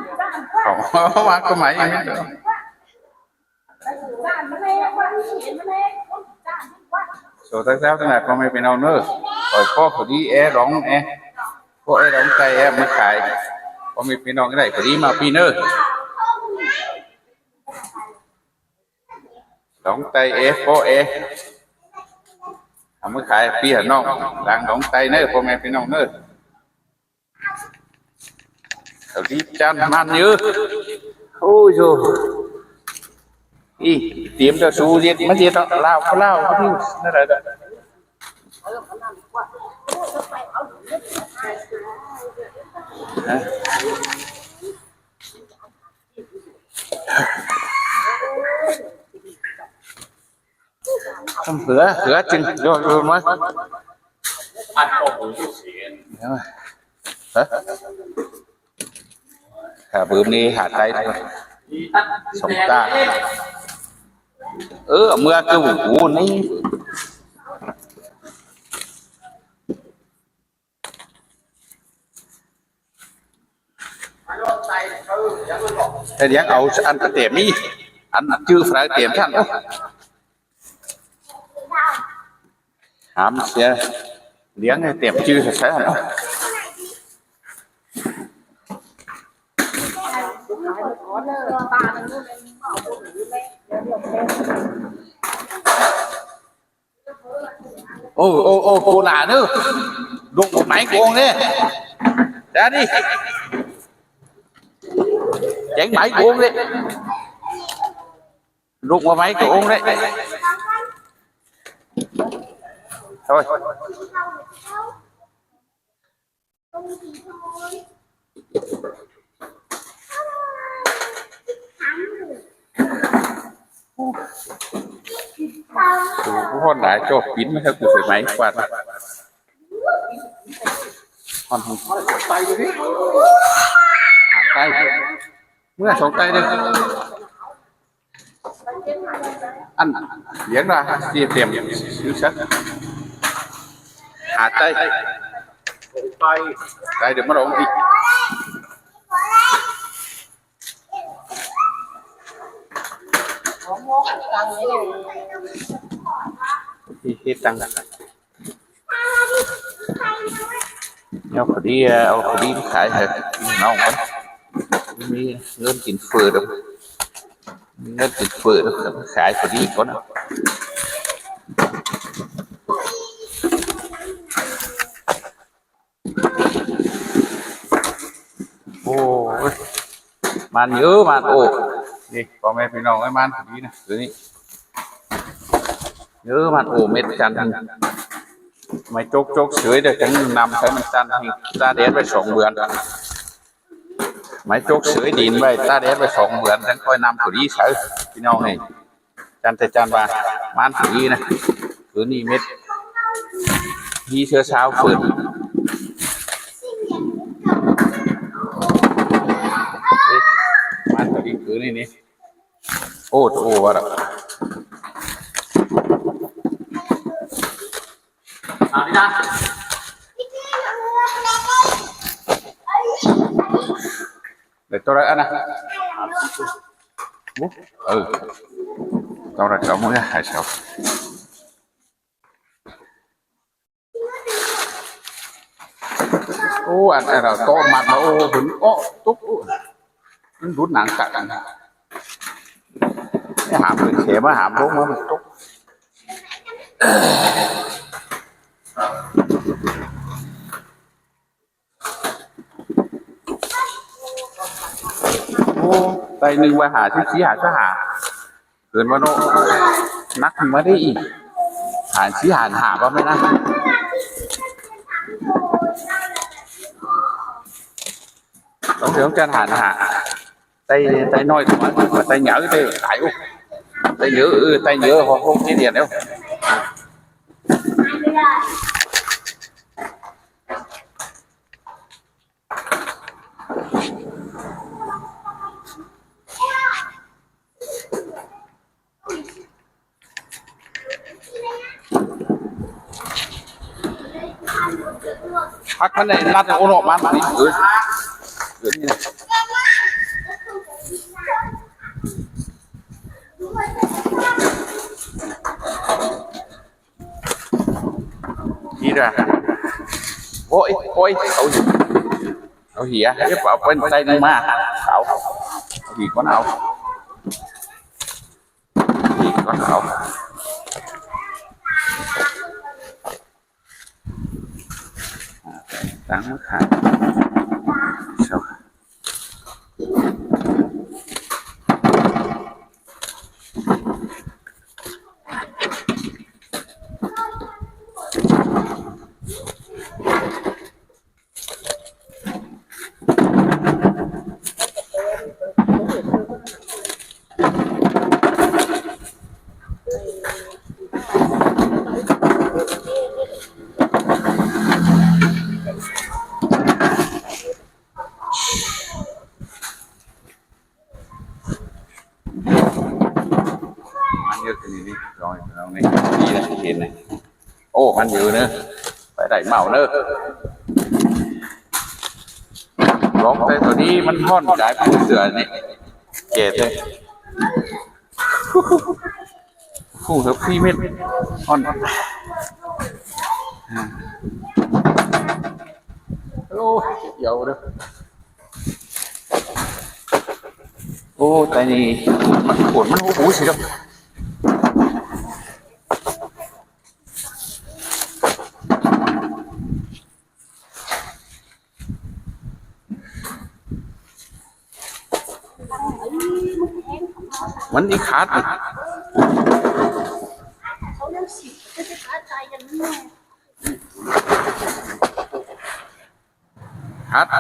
ເຂົາວ່າກໍໝາຍຫຍັງນີ້. ໂສດແຊວໆ ທັງຫຼາຍ ພໍ່ແມ່ພີ່ນ້ອງເດີ, ຂ້ອຍພໍດີແອດອງແອ ພໍແອດອງໄຕແອເອົາມາຂາຍ, ພໍ່ແມ່ພີ່ນ້ອງໄດ້ພໍດີມາປີ້ເດີ. ດອງໄຕເອ ພໍເອ ເອົາມາຂາຍພີ່ນ້ອງ ດອງໄຕເດີ ພໍ່ແມ່ພີ່ນ້ອງເດີ. ເຂົາດີຈັນມັນຢູ່. ໂອ້ໂຫ ອີ ຕຽມແຕ່ສູເຮັດ ມາເຮັດເນາະ ລາວ ລາວ ແນວໃດດອກ. ເຫືອ ເຫືອຈຶ່ງໂຍນມາ ເອີ ຖ້າບຶມນີ້ຫາໄຕສອງຕາ. ເອີ ເມືອຄືກູນີ້. ແຕ່ດຽວເອົາອັນກະແຕມນີ້ ອັນຈື່ຝາແຕມຊັ້ນ ໂອ້ ຫາມເສຍ ດຽວໃຫ້ແຕມຈື່ໃສ່ຊັ້ນ ໂອ້. ໂອ້ ໂອ້ ໂອ້ ໂກນາເດີ ລຸກໄໝໂກງເດ້ ດາດີ ແຈງໄໝໂກງເດ້ ລຸກມາໄໝໂກງເດ້ ໂອ້ຍ. ໂອ້ ຄົນຫຼາຍ ໂຈ ປິ່ນມາໃຫ້ກູໃສ່ໄໝກວາດ ໄປ ເມືອສອງໄຕເດີ. ອັນ ລຽນວ່າຊິເຕັມຊື່ຊະ ຫາໄຕ ໄຕ ໄຕ ດຽວມາລອງອີກ. ເຮັດຕັງ ເອົາພໍດີ ເອົາພໍດີມາຂາຍໃຫ້ພີ່ນ້ອງກ່ອນ ມີເງິນກິນເຝີດອກ ມີເງິນກິນເຝີດອກ ຂາຍພໍດີກ່ອນ. ໂອ້ຍ ມັນເອີ ມັນໂອ ນີ້ ພໍ່ແມ່ພີ່ນ້ອງເອີຍ ມັນພໍດີນະ ໂຕນີ້ ເອີ ມັນໂອ ເມັດຈັນ ໄມ້ຈົກ ຈົກເສີຍເດີ ຈັ່ງນຳໃສ່ມັນຈັນ ໃຫ້ຕາກແດດໄວ້ສອງເດືອນ ໄມ້ຈົກເສີຍດິນໄວ້ ຕາກແດດໄວ້ສອງເດືອນ ຈັ່ງຄ່ອຍນຳພໍດີໃສ່ ພີ່ນ້ອງເອີຍ. ຈັນແຕ່ຈັນວ່າ ມັນສີນະ ຄືນີ້ເມັດ ມີເຊື້ອຊາວຝືນ ມັນສີຄືນີ້ນີ້ ໂອ້ ໂອ້ ວ່າລະ. ໄດ້ເທົ່າໃດອັນນະ? ໂອ້ ເອີ ເທົ່າໃດກໍເອົາມື້ໃຫ້ເຂົາ. ໂອ້ ອັນ ອັນເອົາໂຕະມັດມາ ໂອ້ ເພິ່ນເອາະຕົກ ໂອ້ ມັນຫຼຸດໜັງກັດອັນ ໄປຫາມເພິ່ນເຂມາຫາມລົງມາມັນຕົກ. ໂອ້ ໄຕໜຶ່ງວ່າຫ້າສິບສີ່ ຫ້າສິບຫ້າ ເກີນວ່າເນາະ ໜັກຂຶ້ນມາໄດ້ອີກ ຫານສີ່ ຫານຫ້າ ວ່າແມ່ນນະ ຕ້ອງເຖິງຈັນຫານຫ້າ ໄຕ ໄຕນ້ອຍກວ່າ ໄຕໃຫຍ່ ໄຕຫຼາຍ ໂອ້ ໄຕເຍອະ ເອີ ໄຕເຍອະ ຫົກ ຫົກ ເຈັດ ດຽວ. ພັກມັນໄດ້ລັດໂອເນາະ ມັນນີ້ ເອີ ເອີ ນີ້ນະ. ໂອ້ຍ ໂອ້ຍ ເອົາ ເອົາເຫຍ ເອົາເຫຍ ເອົາເປັນໃສ່ມາ ເອົາ ເອົາອີກກ່ອນ ເອົາອີກກ່ອນ ເອົາ ຕັ້ງມາຂາຍ ເຊົາ. ມັນເຍອະຂຶ້ນນີ້ ລອງ ລອງນີ້ ນີ້ແຫຼະທີ່ເຫັນນະ. ໂອ້ ມັນຢູ່ເນີ ໄປໄດ້ເມົາເນີ. ລອງແຕ່ຕົວນີ້ມັນຮ້ອນກາຍເປັນເສືອນີ້ ແກ່ແທ້. ໂອ້ໂຫ ສີ່ເມັດ ອ່ອນ ໂອ້ຍ ດຽວເດີ. ໂອ້ ຕາຍນີ້ ມັນໂຫດ ມັນ ໂອ້ໂຫ ຊິດອກ. ມັນອີຂາດນີ້ ຂາດ ຕ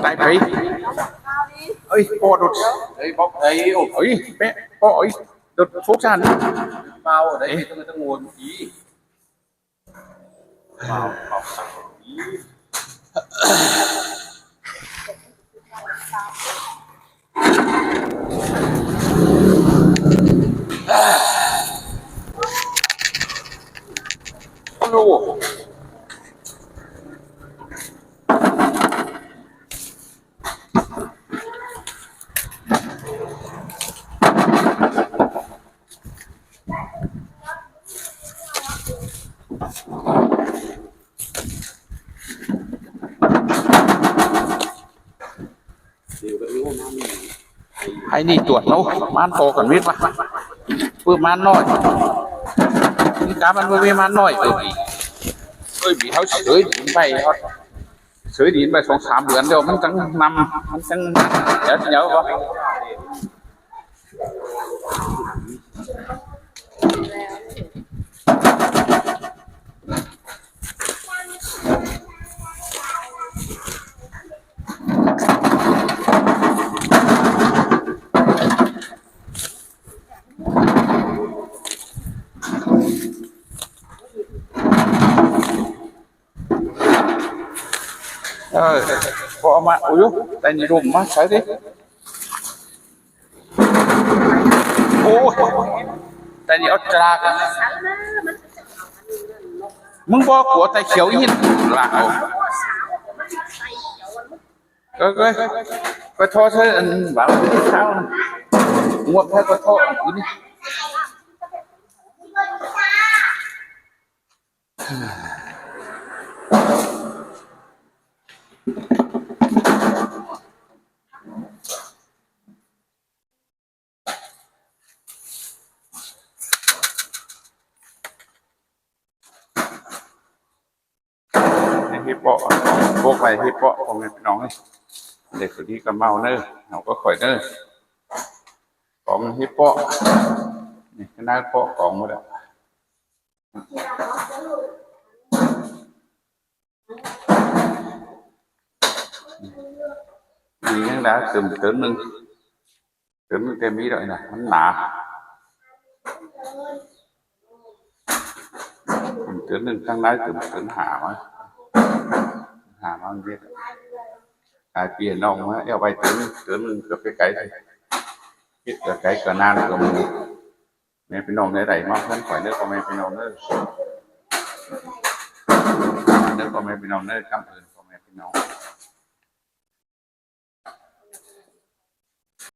າຍໄປ. ເອີຍ ປໍໂດດ ເອີຍ ເອົາ ເອີຍ ໂອ້ ເອີຍ ແປະ ປໍ ເອີຍ ໂດດໂຟກຊັ້ນ ເປົ່າໄດ້ ເອີຍ ຕ້ອງ ຕ້ອງໂຫດອີກ. ໂອ້ໂຫ ໃຫ້ນີ້ຕວດເອົາ ມານຕໍ່ກັນເວດວະ ເອີ ມານນ້ອຍ ນີ້ກາມັນບໍ່ມີມານນ້ອຍ ເອີ ເອີ ບີເຮົາເສີຍດິນໄປ ເຮົາເສີຍດິນໄປສອງສາມເດືອນແລ້ວ ມັນຈັ່ງນຳ ມັນຈັ່ງ ດຽວ ດຽວ ເອີ ບໍ່ເອົາມາ ໂອ້ຍ ໄດ້ນີ້ລົມມາໃສ່ເດ້. ໂອ້ຍ ໄດ້ນີ້ເອົາຈະລາກ ມຶງບໍ່ກົວໄຕຂຽວອີ່ຫີນລາກເອົາ. ເອີ ເອີ ໄປທໍ່ໃສ່ອັນບາງເຊົ້າ ງວດໃຫ້ໄປທໍ່ຢູ່ນີ້. ໃຫ້ເຮັດເປາະ ພວກໄວ້ເຮັດເປາະ ພໍ່ແມ່ພີ່ນ້ອງເອີຍ ເດັກຜູ້ດີກໍເມົາເນີ ເຮົາກໍຂ້ອຍເນີ ກອງເຮັດເປາະ ນີ້ຂະໜາດເປາະກອງໝົດແລ້ວ. ມີຫຍັງລະ ຕື່ມ ຕື່ມໜຶ່ງ ຕື່ມໜຶ່ງແຕ່ມີດອກນະ ມັນໜາ ຕື່ມ ຕື່ມໜຶ່ງ ທາງໃນຕື່ມ ຕື່ມຫາມາ ຫາມາເຮັດ ຫຼາຍປີນ້ອງມາແອວໄວ້ຕື່ມ ຕື່ມໜຶ່ງ ເກືອບໄກໆ ເຮັດເກືອບໄກກວ່ານານກວ່າໝູ່. ແມ່ພີ່ນ້ອງແນວໃດມາເຮືອນຂ້ອຍເດີ ພໍ່ແມ່ພີ່ນ້ອງເດີ ເດີ ພໍ່ແມ່ພີ່ນ້ອງເດີ ກຳເອີນ